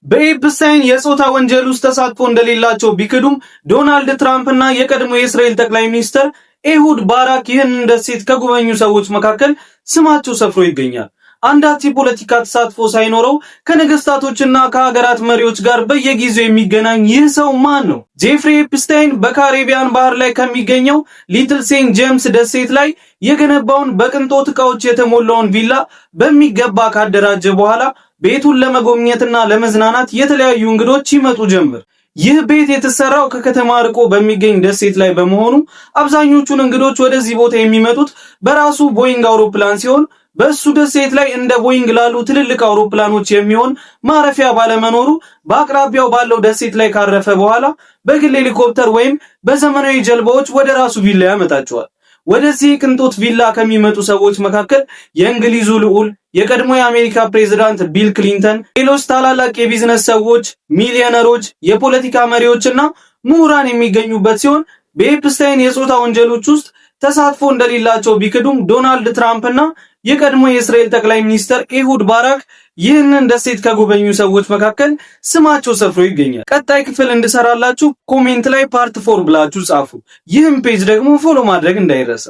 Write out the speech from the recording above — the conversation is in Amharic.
በኤፕስታይን የጾታ ወንጀል ውስጥ ተሳትፎ እንደሌላቸው ቢክዱም ዶናልድ ትራምፕ እና የቀድሞ የእስራኤል ጠቅላይ ሚኒስትር ኤሁድ ባራክ ይህንን ደሴት ከጎበኙ ሰዎች መካከል ስማቸው ሰፍሮ ይገኛል። አንዳች የፖለቲካ ተሳትፎ ሳይኖረው ከነገስታቶችና ከሀገራት መሪዎች ጋር በየጊዜው የሚገናኝ ይህ ሰው ማን ነው? ጄፍሪ ኤፕስታይን በካሪቢያን ባህር ላይ ከሚገኘው ሊትል ሴንት ጄምስ ደሴት ላይ የገነባውን በቅንጦት ዕቃዎች የተሞላውን ቪላ በሚገባ ካደራጀ በኋላ ቤቱን ለመጎብኘትና ለመዝናናት የተለያዩ እንግዶች ይመጡ ጀመር። ይህ ቤት የተሰራው ከከተማ ርቆ በሚገኝ ደሴት ላይ በመሆኑ አብዛኞቹን እንግዶች ወደዚህ ቦታ የሚመጡት በራሱ ቦይንግ አውሮፕላን ሲሆን፣ በእሱ ደሴት ላይ እንደ ቦይንግ ላሉ ትልልቅ አውሮፕላኖች የሚሆን ማረፊያ ባለመኖሩ በአቅራቢያው ባለው ደሴት ላይ ካረፈ በኋላ በግል ሄሊኮፕተር ወይም በዘመናዊ ጀልባዎች ወደ ራሱ ቪላ ያመጣቸዋል። ወደዚህ የቅንጦት ቪላ ከሚመጡ ሰዎች መካከል የእንግሊዙ ልዑል፣ የቀድሞ የአሜሪካ ፕሬዝዳንት ቢል ክሊንተን፣ ሌሎች ታላላቅ የቢዝነስ ሰዎች፣ ሚሊዮነሮች፣ የፖለቲካ መሪዎችና ምሁራን የሚገኙበት ሲሆን፣ በኤፕስታይን የጾታ ወንጀሎች ውስጥ ተሳትፎ እንደሌላቸው ቢክዱም ዶናልድ ትራምፕ እና የቀድሞ የእስራኤል ጠቅላይ ሚኒስትር ኤሁድ ባራክ ይህንን ደሴት ከጎበኙ ሰዎች መካከል ስማቸው ሰፍሮ ይገኛል። ቀጣይ ክፍል እንድሰራላችሁ comment ላይ part 4 ብላችሁ ጻፉ። ይህም page ደግሞ follow ማድረግ እንዳይረሳ።